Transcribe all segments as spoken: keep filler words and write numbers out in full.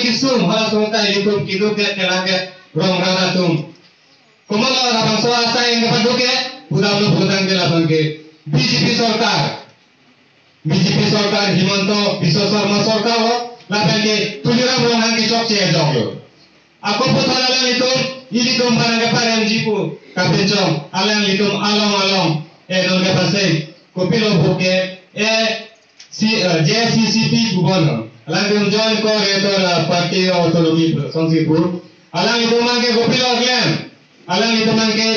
Isum hala sota ilitum kiduk ke kelak ke rong rara atum. Komatlo labangso asai ingkepaduk ke, pudamlo putang ke labang ke B J P sorkar. B J P sorkar, Himanta Biswa Sarma sorkar lo, lapen ke Tuliram Ronghang kechokche ajok lo. Ako puthot alanglitum, ilitum aphan keparemji pu kapinchong, alanglitum along along, eh, non ke pasai, kopilo pu ke, eh, si, eh, J C C P pu bono. Alanglitum Joint Coordinator, eh, Party Autonomy Council pu. Alanglitum aphan ke kopilo klem. Alanglitum aphan ke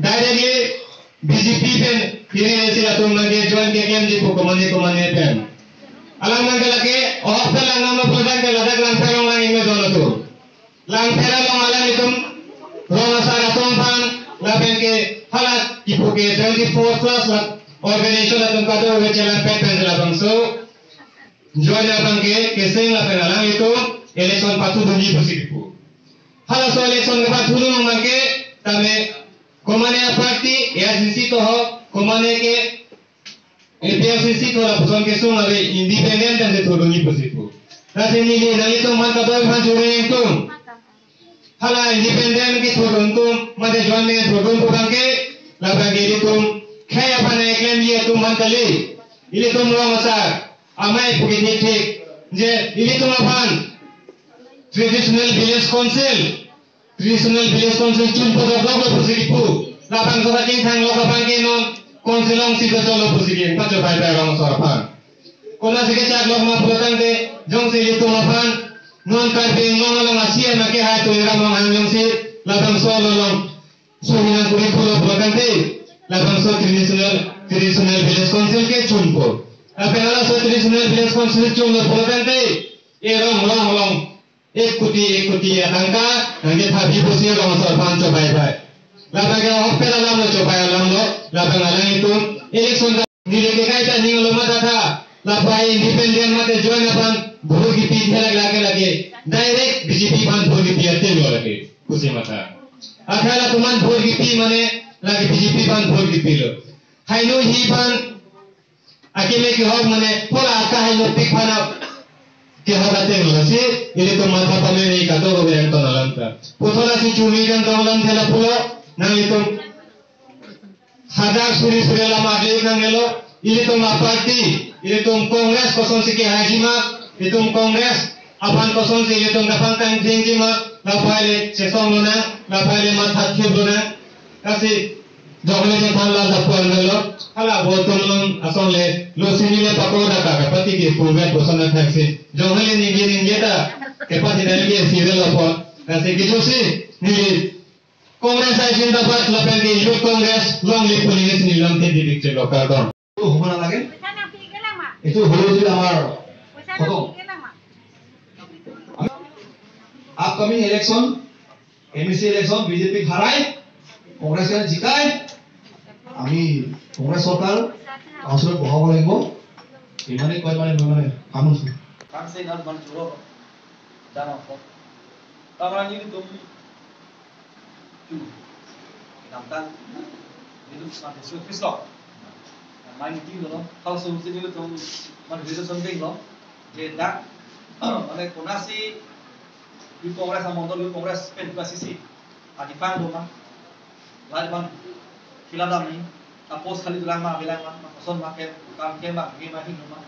directly B J P pen hiri esi atum aphan ke join keklemji pu komane komane pen. Alang aphan ke lake, oh, pen lang nang no pen ke ladak Langpher along lang ingme don atum. Langpher along alanglitum rong asar atum aphan lapen ke hala kipu ke twenty-four plus la organization atum kado ke chelang pet pen labangso join abang ke keseng lapen alanglitum election pathu dunji pusi kipu. Halaso election kepathudun abang ke tame komane aparty A I C C to ho, komane ke A P H L C to lapuson kesung ave independent pen si thudunji pusi pu. Lasi neli nanglitum aphan kadoi aphan churi ingtung. Hala independent kethudun atum, mate join pen thudun pu abang ke, labang ke ilitum khei aphan keklemji atum aphan kali. Ilitum rong asar amei pu ke thik thik. Je ilitum aphan Traditional Village Council, Traditional Village Council chunpo dokdok lo pusi kipu. Labangso kachingthang lo abang ke non Council along si cholo pusi ke, pacho pai pai rong asar aphan. Konatsi kechak lok ma pulo tangte, jongsi ilitum aphan non Karbi Anglong along A C M ke hai Tuliram Ronghang jongsi labangso along suhinang kuri pulo pulo tangte, labangso traditional, traditional village council ke chunpo. Lapen halaso traditional village council chunlo pulo tangte, e rong rong along ek koti ek koti atangka nangkethapi pusi rong asar aphan chobai pai. Labang ke hospital alam lo, chobai alam lo, labang alanglitum election neli ke kaita ning lo matha tha, lapu independent mate join aphan vote kipi thek lake lake, direct B J P aphan vote kipi ateng lo lake, pusi matha. Athe latum aphan vote kipi mane lake B J P aphan vote kipi lo. Haino hi aphan akeme kehok mane pola aka haino pik aphan kehok ateng lo si, ilitum matha pame ni kato ko bereng ton alam ta. Puthot lasi churi kan ton alam thela pulo, nanglitum hajar suri suri alam ade nang elo, ilitum aparty, ilitum Congress kosonsi kehaiji ma, ilitum Congress aphan kosonsi ilitum dapang tang jengji ma, lapu le chesong lonang, lapu le matha thip lonang. Lasi, jong le chethan la lapu an lo, hala bo tum long asong le, lo sini le pako da ka kapati ke purga koson na thaksi. Jong le ningje ningje ta, kepati dan ke si le lapu. Lasi kijusi, neli Congress hai zindabad lapen ke Youth Congress long live pu neli si neli lam te didik chelo kardom. To humana lage? Itu holo jodi amar khotom. Upcoming election, M A C election B J P harai, Congress ke jikai, ami Congress sorkar council bohabo lagibo. Imane koi mane mane kamun su. Kang se nal ban juro. Dang apa? Tama nelitum chu kedamtang nelitum Islam Jesu Kristo. Mai meeting dolo, hal solusi nelitum, mane resolution denglo. Je dak, mane konatsi Youth Congress amondol Youth Congress pen konatsi si adipang doma. Lahai abang kila dam ni, a post khali dolang ma, avelang ma, ma koson ma ke, kam ke ma, ke ma, hin ma.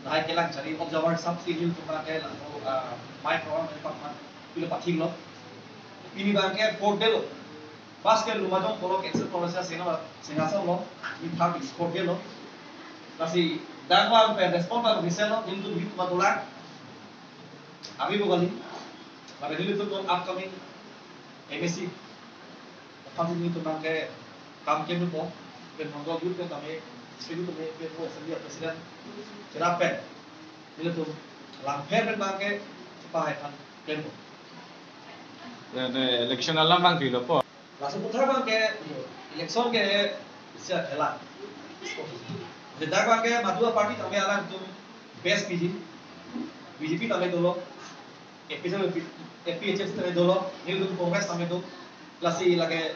Lahai kelang chari observer sab si hil tum ke la, ah, mai program ni pak ma, pilo pathing lo. Pini abang ke fourth day lo. First ke Lumajong Polok Action Congress Sena, Sena song lo, ni third fourth day lo. Lasi, dak abang pen respond abang recent lo, hil tum hil ma dolang. Abi bo kali, mane nelitum upcoming M A C aphan si nelitum abang ke kam klempo, pen mondol youth pen tame, district youth pen, pen assembly president, cherap pen, nelitum Langpher pen abang ke chepahai aphan klempo. Ya, ne election alam abang pilo po. Laso puthot abang ke election ke isi khela. Je dak abang ke madu aparty tame alangtum best P G, B J P tame dolo, A P H L C, A P H L C tame dolo, nelitum Congress tame do. Lasi lake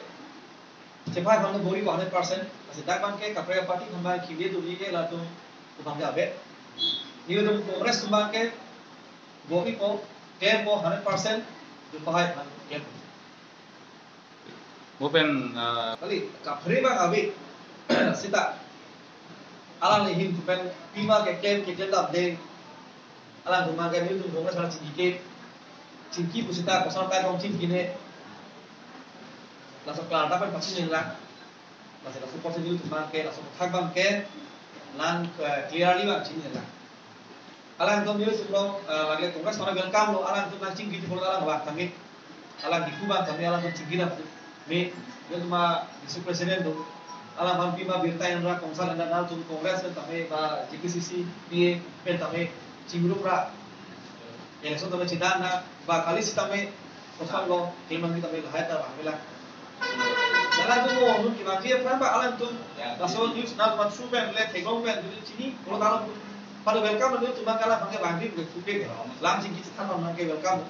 chepahai aphan bor-ipo hundred percent. Lasi dak abang ke kaprek aparty aphan abang khile duri ke latum abang ke ave. Nelitum Congress atum abang ke bor-ipo, Claim mo hundred percent, jo pahai aphan claim. Mo pen, ah, kali, kaphere abang ave seta alanglihin pen pima ke claim, ke claim dam de. Alangtum abang ke news tum Congress alang chingki ke, chingki pusita kosonta kong chingkine. Laso klardak pen pachini lang. Laso, laso apotsi news tum abang ke, laso athak abang ke, lang, eh, clearly abang chini lang. Alangtum news tum lo, eh, lake Congress atum welcome lo, alangtum nangchingki pulo alang abang tame. Alang diku abang tame, alangtum chingki na me, news tum a district president do. Alangphan pima birta enra kongsan anda nangtum Congress pen tame ba J P C C, P A pen tame chingrum ra. Election tame chidam na, ba kali sitame, kosonlo, keman kitame lahai ta bang mela. Alangtum mo, nun kevangji aphan ba alangtum, laso news na mat su pen, le theklong pen, dili chini, pulo alang, pada welcome news tum abang ke alangphan kevangji, ke suke ke. Lang chingki chethan abang ke welcome.